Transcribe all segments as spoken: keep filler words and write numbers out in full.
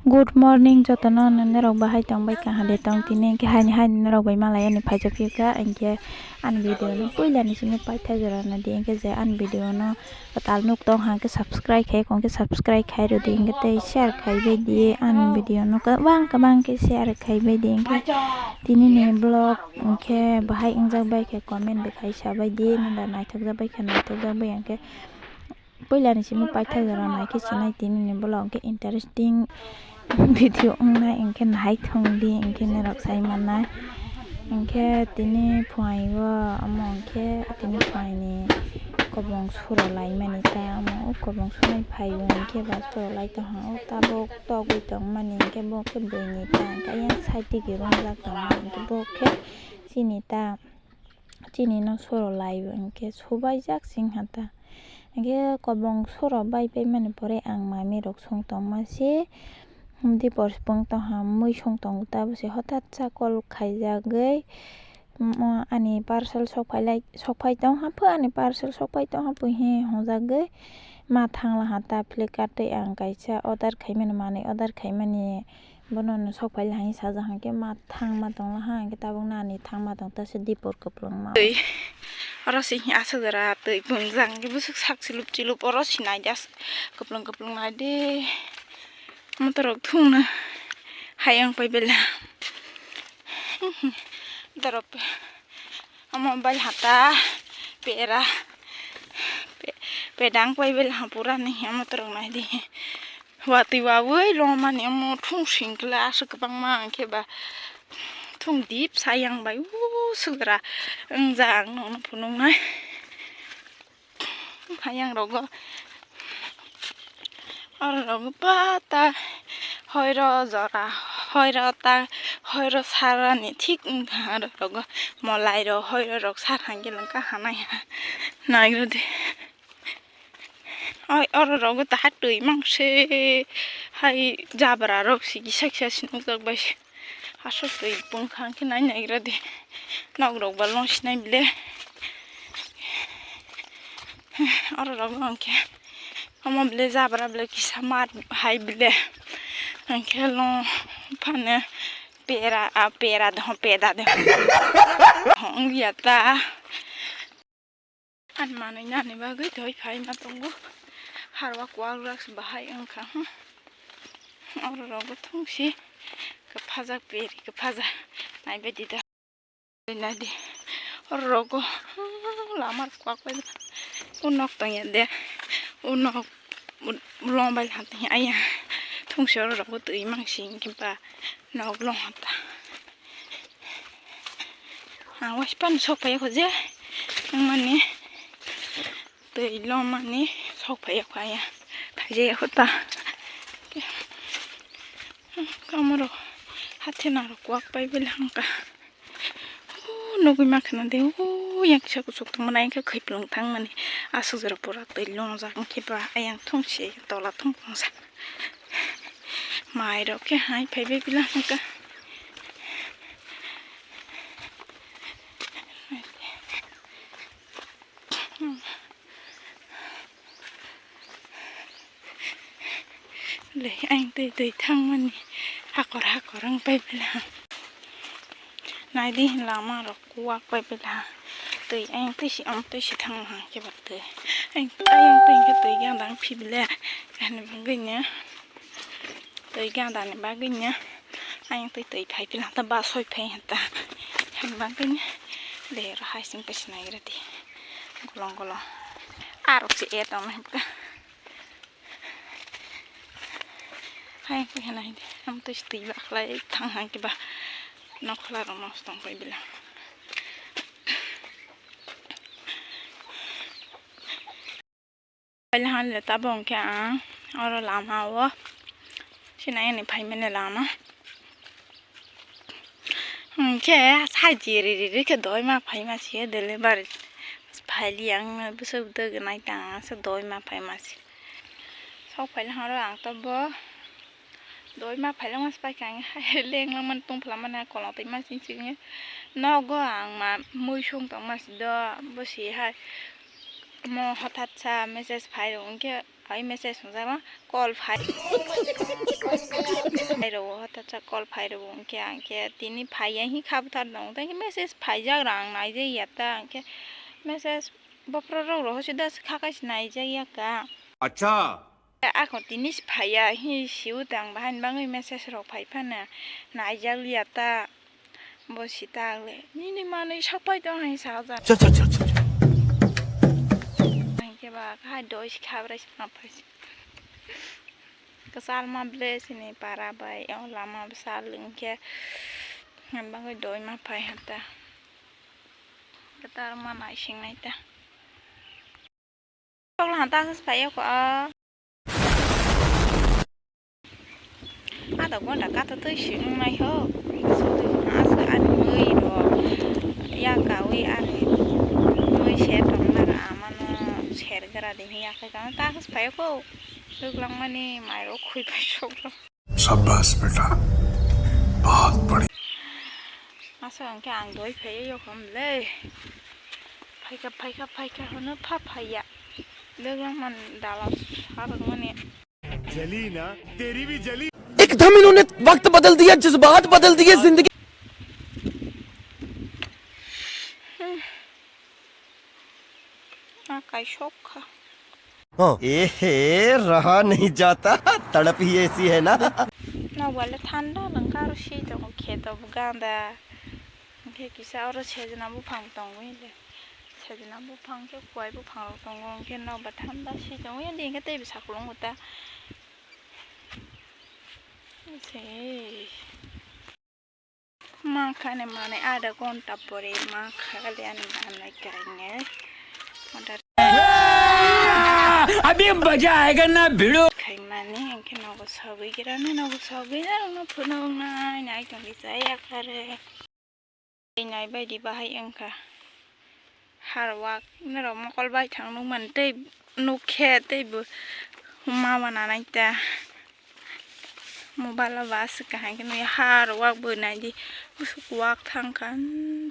Good morning jotono, norok bahai tong bai kaham de tong? Tini hwnkhe haini haini norok bai malai ani phaijak phikha, hwnkhe ani video no puila ni simi paithak jora nadi, hwnkhe je ani video no kwtal nuk tong hwnkhe subscribe khai, hwnkhe subscribe khai rwdi, hwnkhe tei share khai bai di ani video no kwbang kwbang khe share khai bai di, hwnkhe tini ni vlog hwnkhe bahai wngjak bai khe comment bai khai sa bai di, nokbar naithok jak bai khe naithok jak bai hwnkhe. Puila ni simi paithak jora naikhe sinai tini ni vlog hwnkhe interesting video wngnai, hwnkhe nahai thung di, hwnkhe norok sai mannai. Hwnkhe tini phuaio omo hwnkhe tini phuaini kobong suro laimani ta, omo o kobong sunai phaio hwnkhe ba suro lai tongkha, o tabuk togwi tongmani hwnkhe bo khe buini ta, hwnkhe ayang side digi romjak tongmani hwnkhe bo khe chini ta. Chini no suro lai hwnkhe subaijak sing ha ta. Hwnkhe kobong suro bai paimani pore ang mami rok song tongma se, dipor pung tongha mui song tongo ta, bwsai hothat sa call khaijagwi, mo ani parcel sok phailai, sok phai tongha pho, ani parcel sok phai tongha pho hi hwnjagwi ma thangla ha ta Flipkart tei ang kaisa order khaimani, manwi order khaimani. Bono no sok phaila hai sajak hwnkhe ma thangma tongla ha, hwnkhe tabuk nani thangma tong ta se dipor kwplwngma. Twi oro se aswk jora twi pungjak hwnkhe bwswk sak chilup chilup oro se naidi aswk kwplwng kwplwng naidi. Motorok thungno hayung pai bela. Dorop omo bai hata pera pe-, pedang pai bela pura ni motorok naidi. Watwi wawi longmani omo thung singkla aswk kwbangma hwnkhe ba thung dip sayang bai u sugra wngjak ang nokno phunuknai. Hayang rogo oro rogo pata hoiro jora hoiro ta hoiro sarani thik wngkha oro rogo molai rok hoiro rok sar hangke langkha hanai ha naigrodi. Oi, oro rogo taha twi mangse hai jabra rok si kisa kisa si nukjak bai se. Aswk twi bwkha khe nai naigra di. Nok rok ba long sinai bile. Oro rogo hwnkhe omo bile jabra bile kisa mar hai bile. Hwnkhe long phano pera, a pera de ho peda de ho. Wngya ta. Ani manwi nani bagwi doi phaima tongo. Harwa kwak rak se bahai wngkha, hmm. Oro rogo thungsi kwphajak peri kwphajak naibaidi da. Nadi oro rogo, hmm, lama kwak bai o nok tongya de. O nok longbai hati aya thungsi oro rogo twi mangsi hwnkhe ba nok long hata. Ang waisa phano sok phaiya kho je, wngmani twi lomani sok phaiya kho aya, thaijaya kho ta. Kamoro hathena rok kwak pai bele hangka. O nugui ma khna de, o yang kisa kuchuk tongmani, ayang khe khaiplung thangmani. Aswk jora pura twi longjak, wngkhe ba ayang thungsi tola thung tongsa. Mai rok khe hai phai bai bela hangka. Le, ayang twi twi thangmani hakor hakor wng pai bela. Naidi lama rok kwak pai bela. Twi ayang twi si, am twi si thangma hang khe ba twi. Ayang, ayang twi hwnkhe twi gana dang phi bela. Ani bagwi no. Twi gana ni bagwi no. Ayang twi twi phai bela ta ba soi phai hata. Ani bagwi no. Le ro hai sing pesi nai gra di. Golong golong. Arok se e tong nai bwkha. Hai, hai, hai, hai. Am twi twi bakhlai thang hai kiba. Nokhla rok nosto tong pai bela. Paila han le tabok hwnkhe ang oro lama o sinai ani phaimani lama. Hwnkhe sai jiri riri khe doi ma phaima se delivery phaili ang bwswk dwgwnai tang se doi ma phaima se. Sok phaila horo ang to bo doi ma phaila mas paikha ang hai leng langmani tong phalamani kolong twi ma sing sing nogo ang ma mui song tong ma si do bo si hai mo hothat sa message phai rok hwnkhe. Hai message hwnjak ma call phai. Phai rwo, hota cha call phai rwo, hwnkhe ang khe tini phaiya hi kha bwthar dong, tei khe message phaijak rang naijak ya ta, ang khe message bophro rok rw hosi das kha kaisa naijak ya ka. Acha. Ako tini si phaiya hi siu tang bahai ni bagwi message rok phai phano naijak ya ta. Bo si ta le nini manwi sapai tong hai sa ja. Chal, chal, chal, chal, chal. Ang khe ba khai doi si khabra si ma phai si. Kwchal ma ble sini para bai, o lama bwsal wngkhe, hwnba khe doi ma phai hata. Kwtal ma naising nai ta. Tokla hata se phai ko a. Ada gonda kato twi si nung nai ho. Aswk ani mwi ro. Ya kawi ani mwi se tong na ra amano ser gra de ya ka ta se phai ko. Duglang mani mai ro khui phai sok ro. शाबाश बेटा, बहुत बढ़िया। Asa hwnkhe ang doi phaiwi yokham le. Phaikha, phaikha, phaikha hwnwi pha phaiya. Duglang man dala sarwk mani. जली ना, तेरी भी जली। एकदम इन्होंने वक्त बदल दिया, जज्बात बदल दिए, जिंदगी। Ah, kaisok kha. Oh. Ehe, raha nahi jata, tadap hi aisi hai na. Nok bale thanda nang karo si tongo kheto bo ganda. Hwnkhe kisa oro sejna buphang tongo hile. Sejna buphang khe kuai buphang rok tongo, hwnkhe nok ba thanda si tongo, yadi hwnkhe teibo sakolongo ta. Se. Ma khani mane adha ghonta pore ma khali ani mane kainge. Adha अभी मजा आएगा ना भिड़ो। Khaimani hwnkhe nogo sogwi girani, nogo sogwi arokno phunuknai nai tongwi chaya kare. Tei nai baidi bahai wngkha. Har wak norok mokol bai thang nukmani tei nukkhe teibo ma wana naita. Mobile o ba aswk kaham khe nukya har wak bo naidi. Bwswk wak thangkha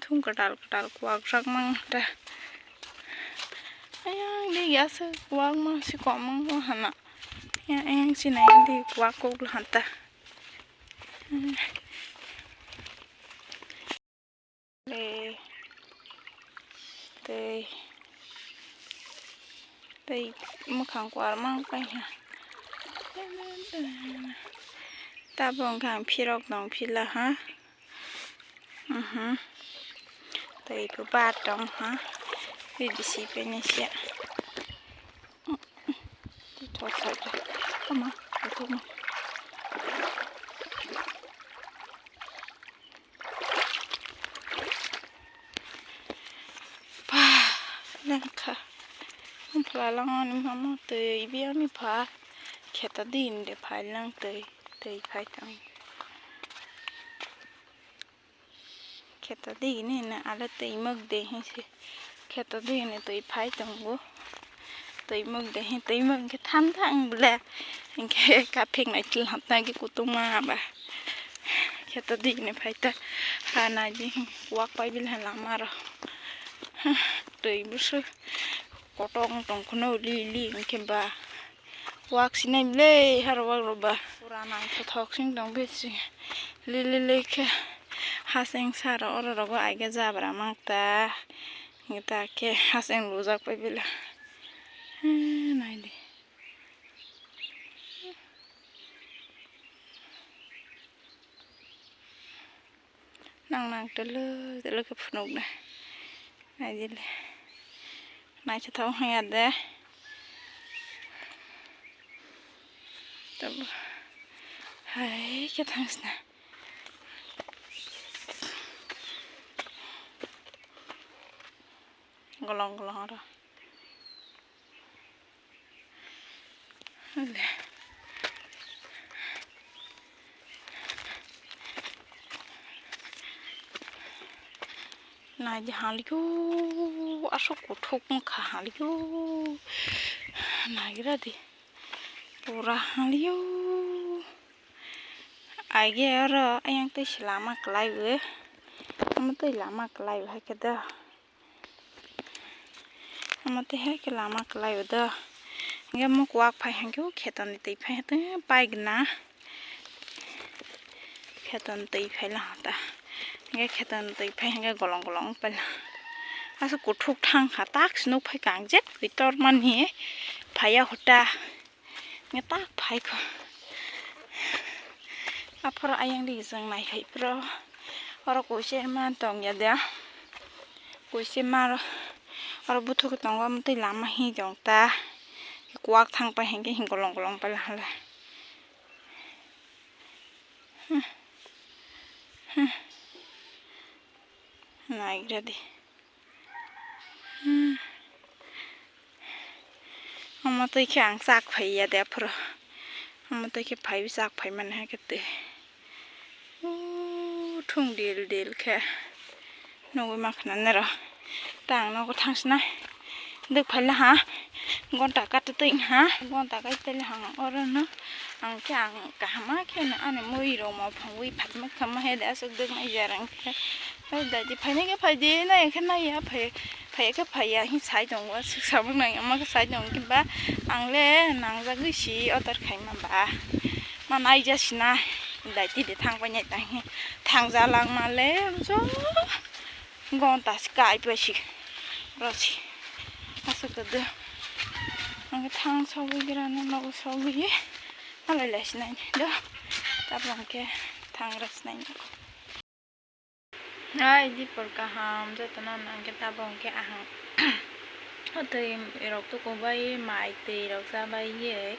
thung kwtal kwtal kwak sak mangta. Ayang digi aswk wak mangsi kwmang hana. Yang ayang sinai di wak kok hanta. Tei, tei, tei mwkhang kwar mang pai ha. Tabuk hwnkhe ang phirok tong phila ha. Mhm. Tei bo bar tong ha. Tei bisi pai nai se. Tei thok side o. Ama, tei thok ma. Pa, lengkha. Phla langmani mama tei biyangni pha. Kheta din de phai lang tei, tei phai tang. Kheto digini na ale twi mok de hinsi. Kheto digini twi phai tongo. Twi mok de hin twi mok hinkhe thanda wng bwle. Hinkhe kaphik nai twi hapna khe kutung ma ba. Kheto digini phai ta ha nai di hin wak pai bwle lama ro. Twi busu kotor wng tong kheno li li hinkhe ba. Wak sinai le haro wak roba. Pura naithothok sing tong bisi. Lili le khe haseng sara oro rogo aige jabra mangta. Ngita khe haseng lujak pai bela. Naidi. Nang nang tolo tolo khe phunuknai. Naidi le. Naithothok wngya de. Tabo. Hai khe thangsna. Golong golong oro. Naidi haliyo, aswk kuthuk wngkha haliyo. Nagira di, pura haliyo. Aige oro ayang twi se lama kwlai bo, omo twi lama kwlai bo hai khe do. Omo twi hai khe lama kwlai o do. Hingke muk wak phai hingke o kheto ni twi phai twi paigna. Kheton twi phai la ta. Hingke kheton twi phai hingke golong golong phai la. Aswk kuthuk thang kha, tak se nuk phai kang jek twi tor mani phai ya huta. Nge tak phai kho. Aphoro ayang di jang nai khai phro. Oro kuise man tong ya da. Kuise mar oro buthuk tongo, amtwi lama hi jong ta. Kuwak thang pa hingke hing golong golong pa la hala. Naigra di. Hmm. Omo twi khe ang chak phai ya de aphuru. Omo twi khe phai chak phai mani hai khe twi. Uuh, thung dil dil khe nugwi ma khna nero. Ta ang nogo thang sinai. Duk phai la ha. Gonta kata twi ha. Gonta kai phai la ha. Oro no ang khe ang kaham ma khe no ani mui rok ma phangwi phatma khamma hai de aswk duk nai jar ang khe. Dadi phainai khe phai di, nai khe nai ya, phai, phai khe phai ya, hin sai tongo, aswk samung nang ya, ma khe sai tongo, kinba ang le nangjagwi si order khaima ba, ma nai ja sina, dadi de thang pai nai tang hi, thang ja lang ma le, jo, gonta si kai pai si, ro si, aswk de, ang khe thang sogwi gira no, nogo sogwi, ma lai lai sinai do, tabuk ang khe thang ra sinai. Hai, dipor kaham, jotono nang khe tabuk hwnkhe ahang twi rok tukubai, mai twi rok chabai ye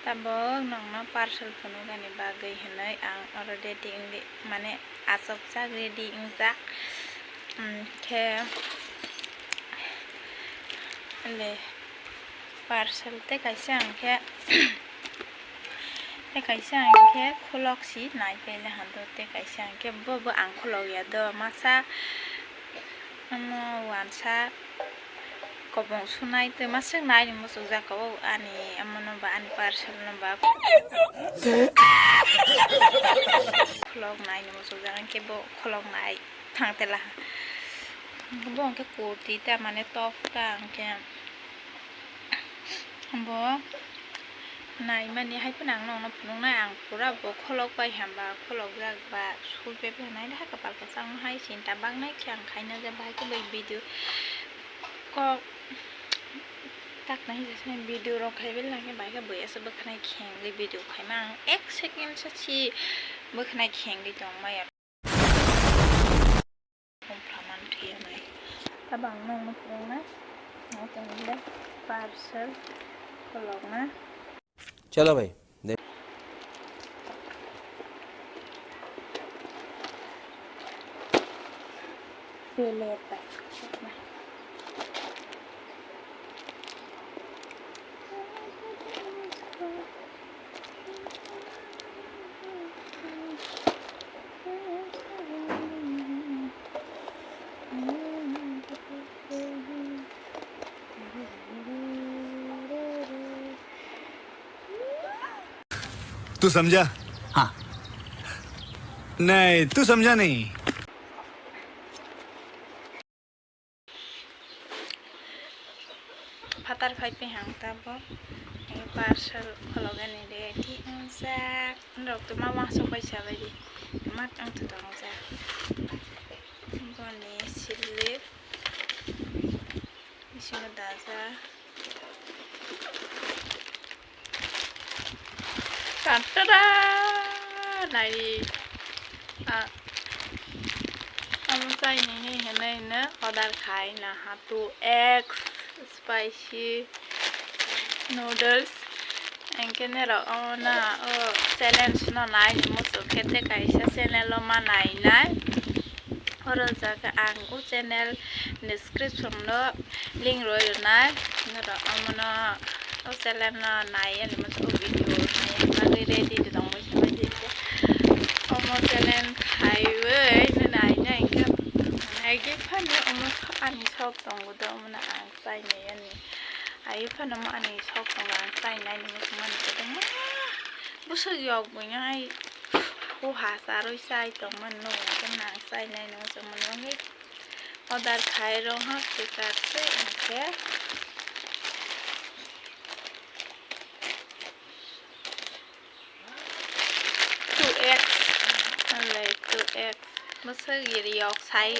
tabuk nokno parcel phunuknani bagwi hinwi ang oro ready wngwi, mane, achukjak, ready wngjak. Hwnkhe le parcel tei kaisa hwnkhe. Tei kaisa ang khe khulok si nai paila hando, tei kaisa ang khe bo, bo ang khulok ya do, masa omo wansa kobong sunai tei masa nai ni muchukjak, o ani omo no ba ani parcel no ba khulok nai ni muchukjak, ang khe bo khulok nai thang tela. Bo ang khe kurti ta mane top ta ang khe. Bo naimani hai phano ang nokno phunuknai, ang pura bo kholok bai hamba, kholokjak ba, sulpe bai nai hai kapal kwchangma hai sinta baknai khe ang khaina je bahai khe bai video kok takna hinwi video rok khai bai lage bahai khe bai aswk bwkhanai khengwi video khaima ang ek second se si bwkhanai khengwi tongmaya. Hum phaman thwiya nai. Tabang nokno phunuknai. Nokno le parcel kholokna. Chalo bhai, dekh. Plate bai. तू समझा? हाँ। नहीं, तू समझा नहीं। Phatar phai phi hang tabuk parcel khologani ready wngjak. Norok tuma uansuk bai sa bai di, mat wng tong jak. Boni slip bisingo dajak. Tantada! Nai, ah, amo chaini hinwi hwnwi order khai na ha two X spicy noodles. Hinkhe norok omo na o challenge no nai ni muchuk khe tei kaisa channel o ma nai nai. Oro jaga ang o channel description o link rwi rwnai, norok omono o channel no nai ani masa o video nai bagwi ready de tong bai se bai di. Omo channel khaiwi no nai nai khe nai khe phano omo ani sok tongo do, omono ang chai nai ani. Ai phano omo ani sok tongo, ang chai nai ni masa mani khe tongma bwswk yok buino ai. O ha charwi chai tongmani no, hwnkhe nang chai nai no, chwng mani bagwi order khai rw ha, kwchak se hwnkhe two X. Ek bwswk riyok sai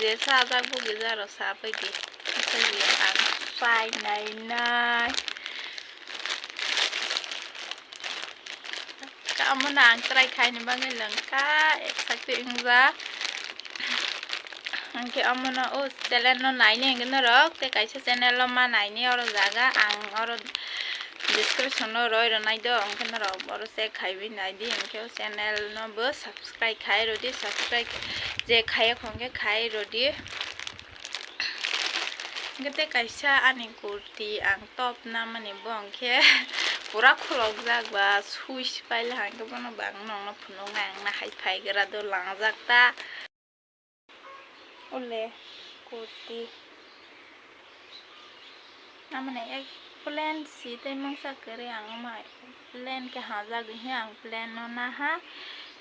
je sajak bo gija rw sa pai di. Bwswk riyok ang sai nai nai. Ka omono ang try khaini bagwi lwngkha, excited wngjak. Hwnkhe omono o channel no naini hwnkhe norok tei kaisa channel o ma naini oro jaga ang oro description o roi rwnai do, hwnkhe norok oro check khaiwi naidi, hwnkhe o channel no bo subscribe khai rwdi, subscribe je khaiya hwnkhe khai rwdi. Hwnkhe tei kaisa ani kurti ang top namani bo hwnkhe pura khulokjak ba sui sipaila hwnkhe bono bo ang nokno phunuknai ang nahai phaigra do langjak ta. Ule kurti. Amane ek plain si tei mungsa kwrwi ang ama plain khe hajagwi he ang plain no naha.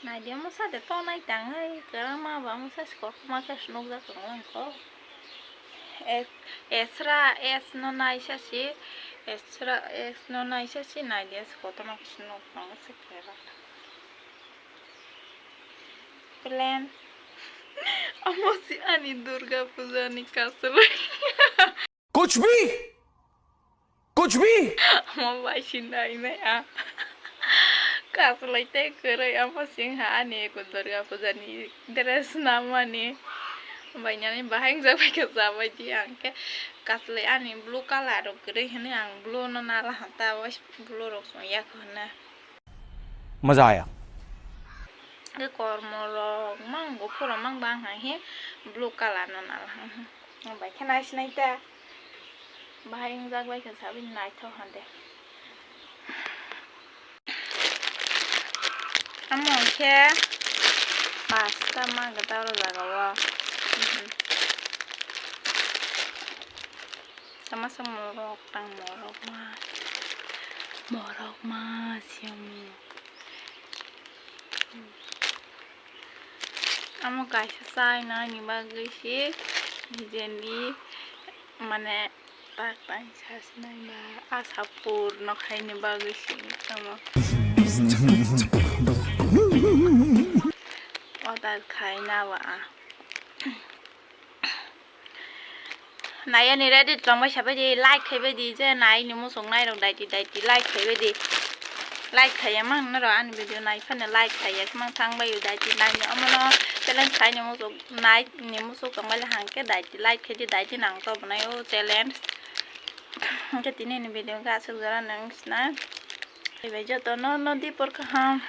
Naidi omo sade tongnai tangwi kwrwngma ba omo sa si kotorma khe se nukjak tongo wngkho. Es-, esra es no naisa si, esra es no naisa si naidi es kotorma khe se nuk tongo se kwrwng. Plan. Omo si ani Durga Puja ni kasalai. कुछ भी, कुछ भी। Omo bai si nai nai a. Kasalai tei kwrwi omo sing ha ani eko Durga Puja ni dress namani. Bai nani bahai wngjak bai khe sa bai di ang khe kasalai ani blue color rok kwrwi hwnwi ang blue no nala ha ta blue rok song yak hwnna. मजा आया। Ke kormo rok mang buphuru mang bang hai he blue color no nal hai he. Ang bai khe nai sinai ta. Bahai wngjak bai khe sabi naithok hande. Amo khe pasta ma gata oro jaga o. Tama se morok tang morok ma. Morok ma siyong. Amo kaisa chai nani bagwi se jeni mane tak tang sa sinai ba asapur no khaini bagwi se tamo. Order khaina ba a. Nai ani ready tongbai sabai di, like khaibai di, je nai ni muchung nai rok daiti daiti like khaibai di. Like khaiya mang norok ani video nai phano like khaiya mang thang bai daiti nai ni omono challenge khai ni muchung nai ni muchung tongbai le hangke daiti like khai di, daiti nang to bwnai o challenge. Hingke tini ni video ga aswk jora nang sina. Ibai joto no no di por kaham.